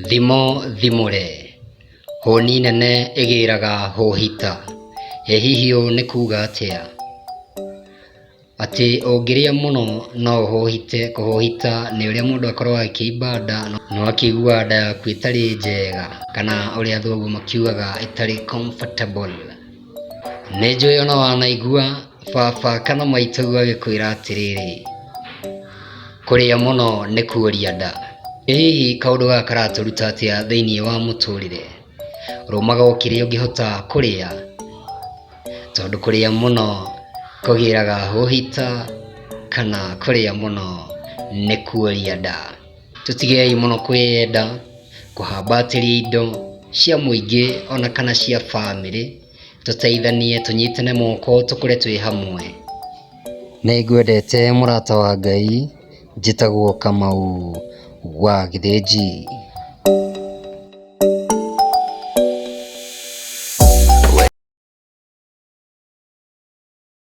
Thimo thimũre, hũni nene ĩgĩraga hũhita. Ĩ hihi ũũ nĩ kuga atĩa? Atĩ ũngĩrĩa mũno no ũhũhite, kũhũhita nĩ ũrĩa mũndũ akoragwo akĩimba nda na ũgakĩigua nda yaku ĩtarĩ njega kana ũrĩa athũngũ makiugaga ĩtarĩ comfortable. Nĩ njũĩ ona wanaigua baba kana maitũguo agĩkwĩra atĩrĩrĩ, kũrĩa mũno nĩ kuoria nda. Ĩ hihi kaũndũ gaka karatũruta atĩa thĩiniĩ wa mũtũrĩre? Rũmaga o kĩrĩa ũngĩhota kũrĩa, tondũ kũrĩa mũno kũgĩraga hũhita kana kũrĩa mũno nĩ kuoria nda. Tũtigei mũno kwĩyenda, kũhambatĩria indo cia mũingĩ ona kana cia bamĩrĩ, tũteithanie tũnyitane moko tũkũre twĩ hamwe. Nĩngwendete mũrata wa Ngai, njĩtagwo Kamau wa Gĩthĩnji.